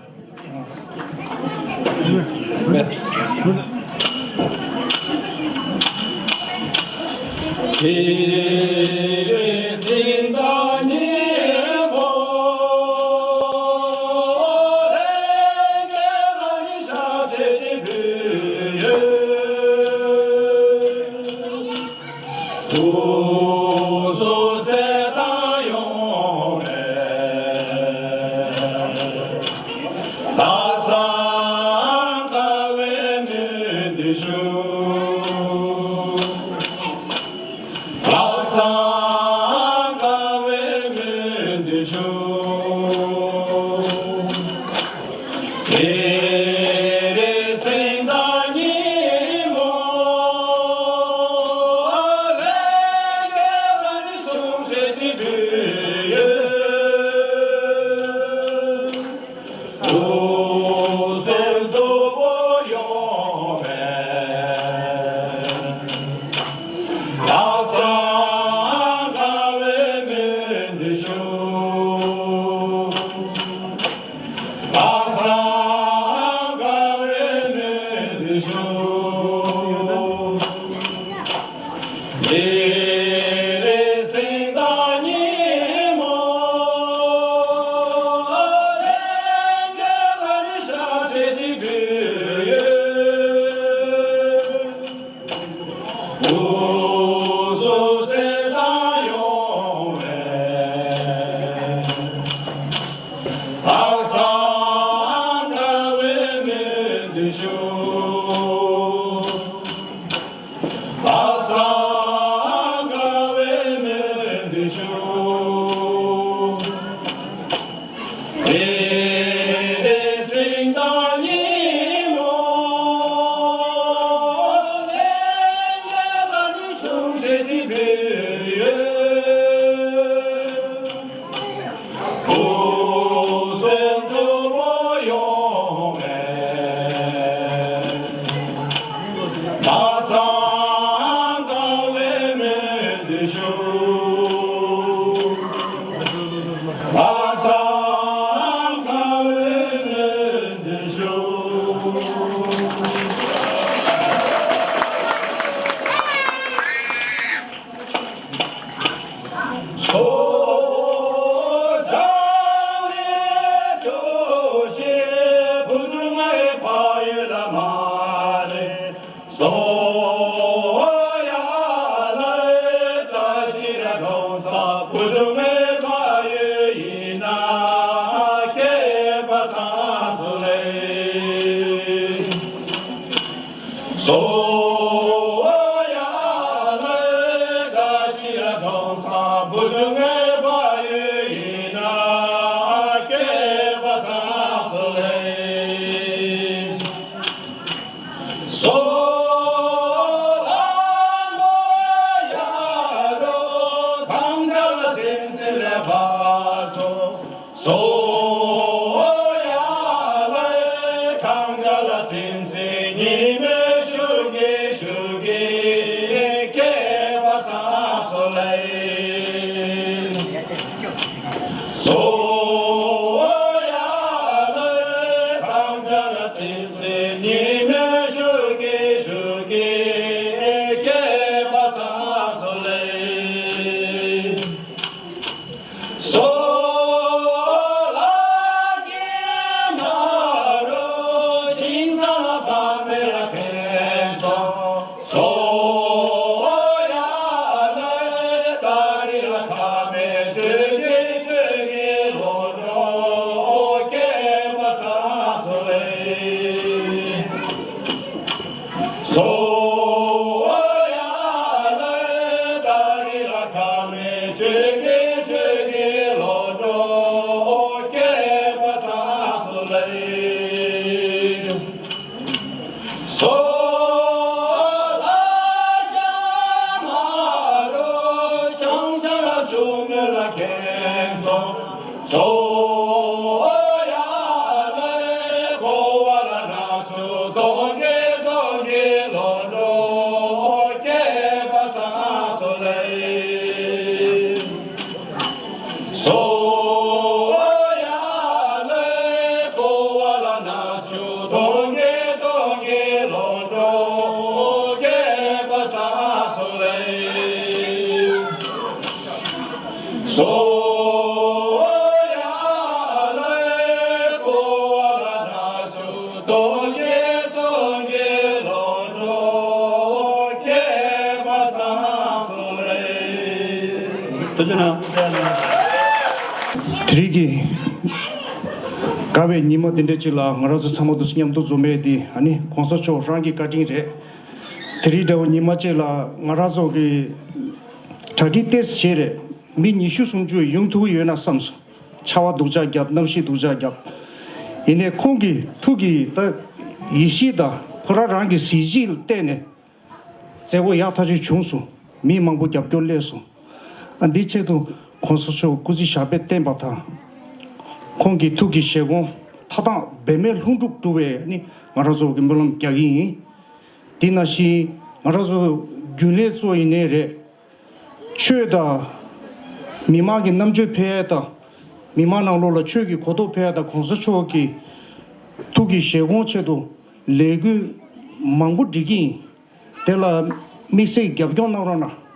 དེ་རིང་གི་དགའ་བའི་ཉི་མ་འདི་འདྲ་ཅིག་ལ་ང་རང་ཚོ་ཚང་མ་འདུག་མཉམ་དུ་འཛོམས་པའི་འདི་ཨ་ནི་གོང་ས་མཆོག་རང་གི་བཀའ་དྲིན་རེད། དེ་རིང་འདྲ་བོ་ཉི་མ་ཅིག་ལ་ང་རང་ཚོ་གི་གྲ་སྒྲིག་ཏོག་ཙམ་བྱས་རེད། མི་ཉི་ཤུ་སུམ་ཅུ་ཡོང་ཐུབ་ཀྱི་ཡོད་ན་བསམ་སོང་། ཆར་པ་སྡུག་ཅག་བརྒྱབ། གནམ་གཤིས་སྡུག་ཅག་བརྒྱབ། ཡིན་ནའི་ཁོང་གི་ཐུགས་ཀྱི་ད་ཡིད་ཆེས་དང་ཁོ་རང་རང་གི་གཟི་བརྗིད་ལ་བརྟེན་ནས་མཛད་སྒོ་ཡག་ཐག་ཆོད་བྱུང་སོང་། མི་མང་པོ་རྒྱབ་སྐྱོར་སླེབས་སོང་། ཨ་འདིའི་ཆེད་དུ་གོང་ས་མཆོག་སྐུ་ཚེ་ཞབས་པད་བརྟན་པ་དང་། ཁོང་གི་ཐུགས་ཀྱི་བཞེད་དགོངས་མཐའ་དག་འབད་མེད་ལྷུན་གྲུབ་འགྲུབ་པའི་ནི་ང་རང་ཚོ་གི་སྨོན་ལམ་རྒྱག་གི་ཡིན། དེ་ནང་བཞིན་ང་རང་ཚོ་རྒྱུན་ལས་ཚོ་ཡིན་ནའི་རེད། ཆོས་དང་། མི་མང་གི་རྣམ་དཔྱོད་འཕེལ་ཡས་དང་། མི་མང་ནང་ལོགས་ལ་ཆོས་ཀྱི་གོ་རྟོགས་འཕེལ་ཡས་དང་། གོང་ས་མཆོག་གི་ཐུགས་ཀྱི་བཞེད་དགོངས་ཆེད་དུ་ལས་འགུལ་མང་པོ་སྒྲིག་གི་ཡིན། དེ་ལ་དམིགས་བསལ་རྒྱབ་སྐྱོར་གནང་རོགས་གནང་།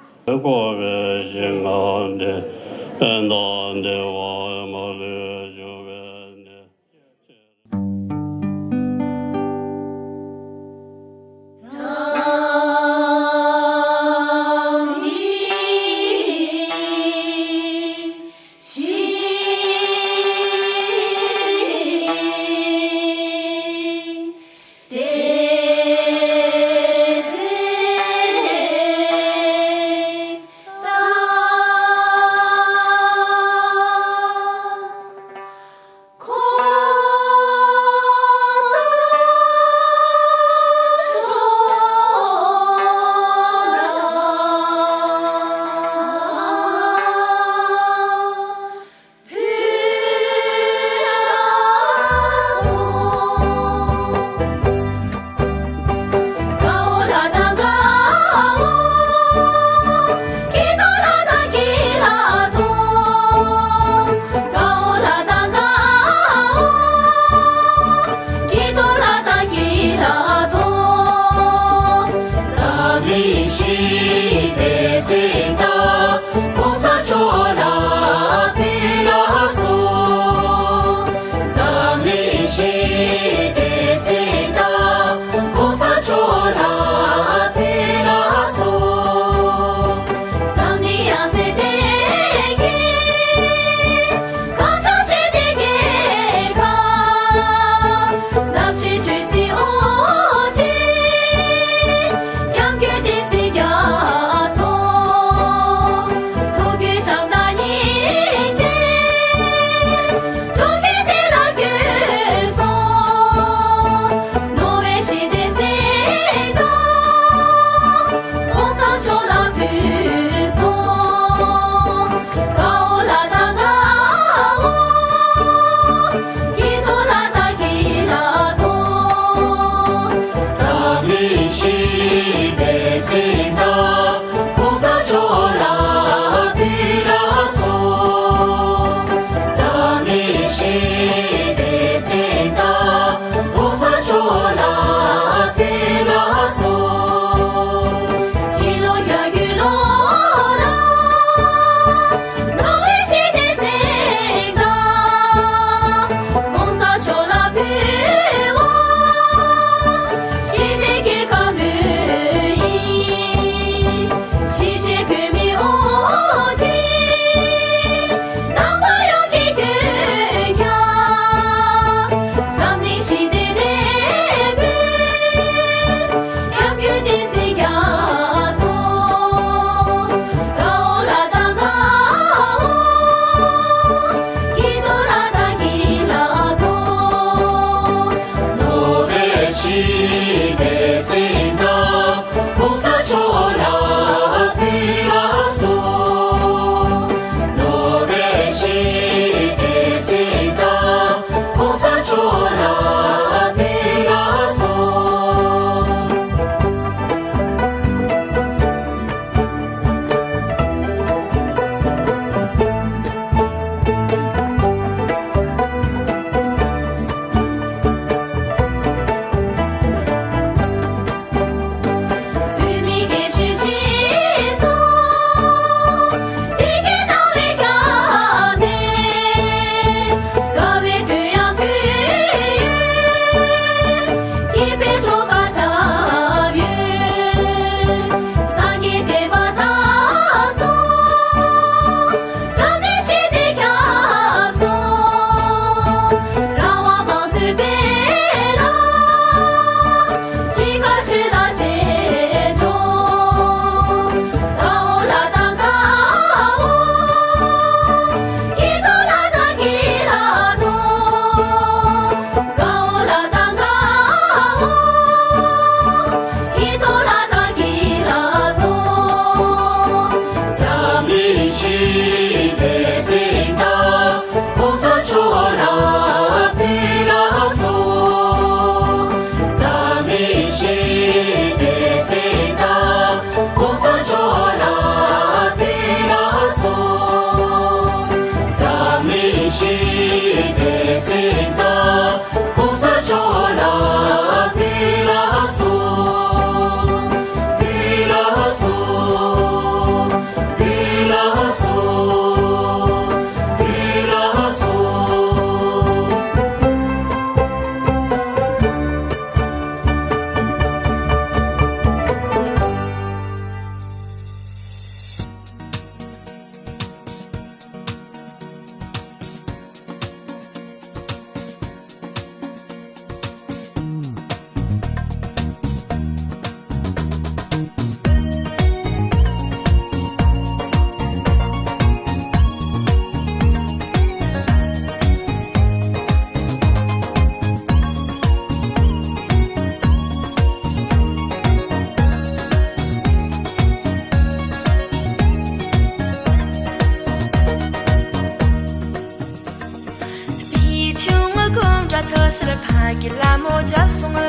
དེའི་ཆུང་ངུ་གོམ་སྒྲ་ཐོས་སར་ཕ་གི་ལ་མོ་བརྒྱབ་སོང་།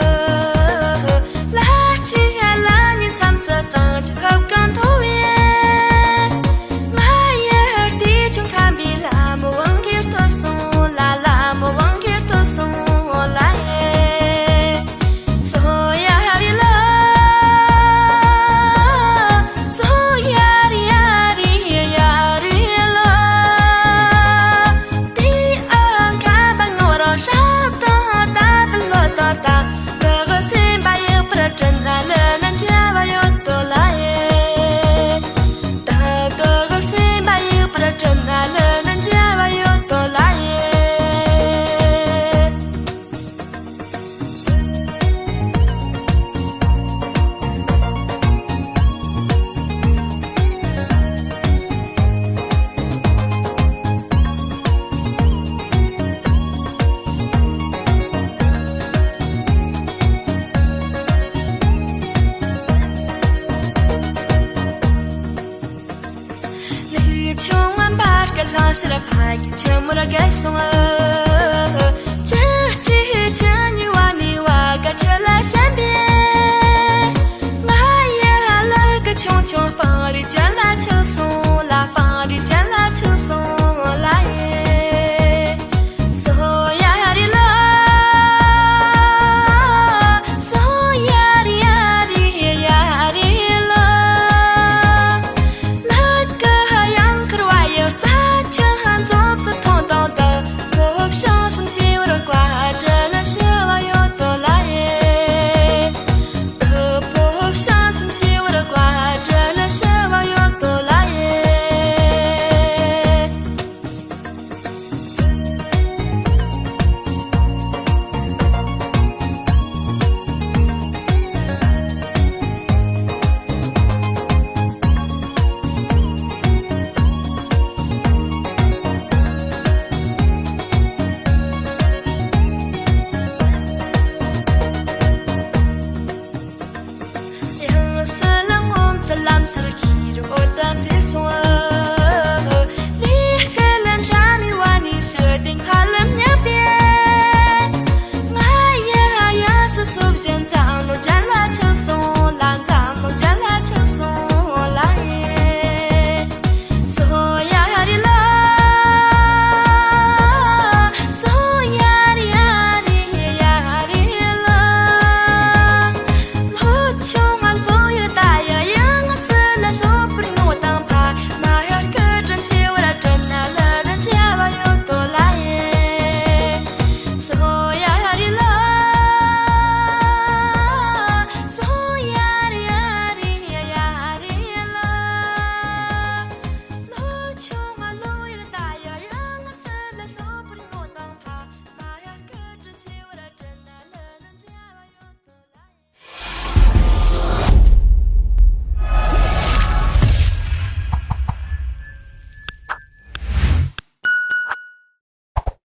ལ་ཅི་ཡ་ལ་ཉིན་མཚམས་སུ་གཙང་ཆུ་ཁབ་གང་མཐོ་བས། ང་ཡར་དེའི་ཆུང་ཁམ་པའི་ལ་མོ་དབང་གིར་ཐོས་སོང་། ལ་ལ་མོ་དབང་གིར་ཐོས་སོང་། ལ་ཡེ། སོ་ཡ་རི་ལོ། སོ་ཡ་རི་ཡ་རི་ཡ་རི་ལོ། དེ་ཨ་ཁ་བ་ངོ་རོ་ཧྲབ་དང་ད་བུ་ལོ་དོར་དང་། བུ་གི་སེམས་པ་ཡག་པར་དྲན་ན་ལི་ན་འཇལ་བ་ཡོད་དོ་ལ་ཡེ། ད་བུ་གི་སེམས་པ་ཡག་པར་དྲན་ན་ལི་ན་འཇལ་བ་ཡོད་དོ་ལ་ཡེ། ལུས་ཆུང་བ་འབར་ག་ལྷ་སར་ཕ་གི་ཆུ་མོར་བརྒལ་སོང་། ཆུ་གཅིག་ཆུ་གཉིས་བ་ནི་བ་ག་ཆུ་ལ་ཞེན་པས། ང་ཡ་ལ་གི་ཆུང་ཆུང་སྤང་རི་ཅན་ལ་ཆུག་སོང་། ལ་སྤང་རི་ཅན་ལ་ཆུག་སོང་། ལ་ཡེ། སོ་ཡ་རི་ལོ། སོ་ཡ་རི་ཡ་རི་ཡ་རི་ལོ། ལ་ཀ་ཡང་ཁར་བ་ཡོད་རྩ་ཆུ་ཧ་འཛོམས་སུ་ཐོང་དང་དང་། ཕོ་བྱང་སུམ་ཆེ་བར་བཀའ་དྲིན་ཞུ་བ་ཡོད་དོ་ལ་ཡེ། ཕོ་བྱང་སུམ་ཆེ་བར་བཀའ་དྲིན་ཞུ་བ་ཡོད་དོ་ལ་ཡེ། ཡང་སྲིད་ལ་ངོམ་ཚུལ་ལམ་སར་ཁྱིར་འོད་དང་འཚེར་སོང་། ལས་སྐལ་ལ་འདྲ་མི་བ་ནི་ཞུ་དེང་ཁ་